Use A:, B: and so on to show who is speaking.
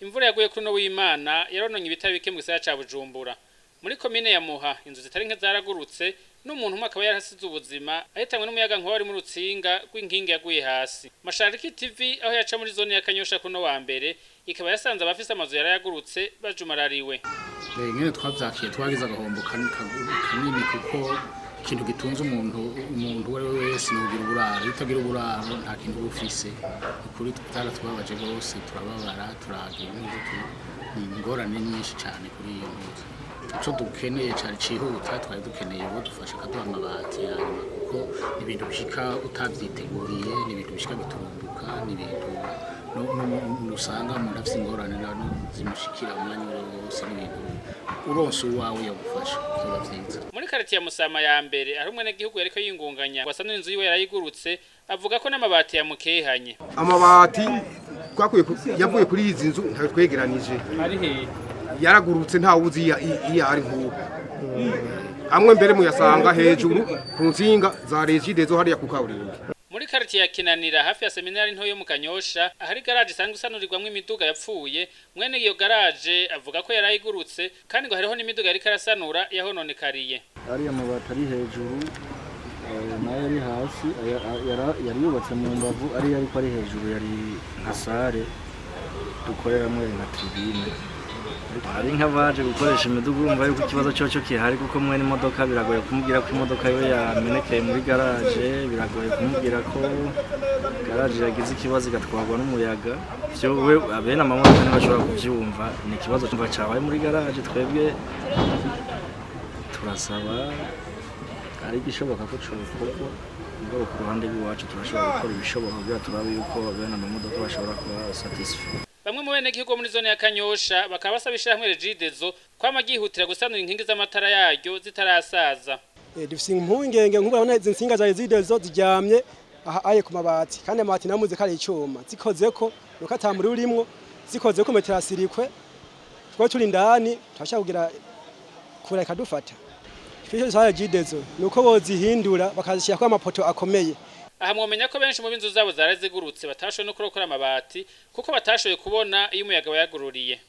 A: Imvura yaguye kuri uno w'Imana yarononye ibitari bike mu gisagara ca Bujumbura. Muri komine ya Muha, inzu zitari nke zaragurutse, n'umuntu umwe akaba yarahasize ubuzima ahitanwe n'umuyaga nkuba wari mu rutsinga rw'inkingi yaguye hasi. Mashariki TV aho yaca muri zone ya Kanyosha kuno wa mbere, ikaba yasanze abafise amazu yarayagurutse bajumarariwe.
B: Nyene twavyakiye, twagize agahombo kanini, kuko ikintu gitunze umuntu uwo ari we wese ni ugira uburaro. Iyo utagira uburaro, nta kintu uba ufise. Ukuri byaratubabaje rwose, turababara, turagira impuzu, ni ingorane nyinshi cyane kuri iyo mpuzu. Ico dukeneye cyari cihuta, twari dukeneye uwo dufasha akaduha amabati hanyuma, kuko ni ibintu bishika utavyiteguriye, ni ibintu bishika biturumbuka, ni ibintu usanga umuntu afise ingorane zimushikira umwanya uwo ari wo wose. Ni ibintu uronse uwawe yagufasha, vyoba vyiza.
A: Muri karitiye ya Musama ya mbere, aho umwenegihugu yariko yingunganya wasa n'inzu yiwe yarayigurutse, avuga ko n'amabati yamukehanye.
C: Amabati twakuye yavuye kuri izi nzu ntayo twegeranije.
A: Ari hehe?
C: Yaragurutse, ntawe uzi iyo ari. Nk'ubu amwe mbere muyasanga hejuru ku nsinga za Regideso hariya ku kaburimbi.
A: Muri karitiye ya Kinanira, hafi ya seminari nto yo mu Kanyosha, ahari garaje isanzwe isanurirwamwo imiduga yapfuye, mwene iyo garaje avuga ko yarayigurutse, kandi ngo hariho n'imiduga yariko arasanura yahononekariye.
D: Ariya mabati ari hejuru, nayo ari hasi, yari yubatse mu mbavu, ariyo ariko ari hejuru yari nka salle dukoreramwo, nka tribune. Hari nk'abaje gukoresha imiduga, urumva yuko ikibazo cyoco kihari, kuko mwene imodoka biragoye kumubwira ko imodoka yiwe yamenekeye muri garage, biragoye kumubwira ko garage yagize ikibazo igatwarwa n'umuyaga. Vyo we abene amamodoka ntibashobora kuvyumva, ni ikibazo cumva cabaye muri garage. Twebwe turasaba ari igishoboka ko cokorwa, mugabo ku ruhande rw'iwacu turashobora gukora ibishoboka kugira turabe yuko bene amamodoka bashobora kuba satisfait.
A: Bamwe mu benegihugu bo muri zone ya Kanyosha bakaba basaba ishirahamwe Regideso kwama ryihutira gusanura inkingi z'amatara yaryo zitarasaza.
E: Dufise impungenge nk'ubu, urabona izi nsinga za Regideso ziryamye aha aye ku mabati, kandi amabati namuze ko ari icuma, zikozeko nuko ata muriro urimwo, zikozeko meterasirikwe twe turi indani turashaka kugira kura ikadufata. Ico dusaba Regideso nuko bozihindura bakazishyirako amapoto akomeye.
A: Aha mwomenya ko benshi mu b'inzu zabo zari zigurutse batashoboye no kurokora amabati, kuko batashoboye kubona iyo umuyaga wayagururiye.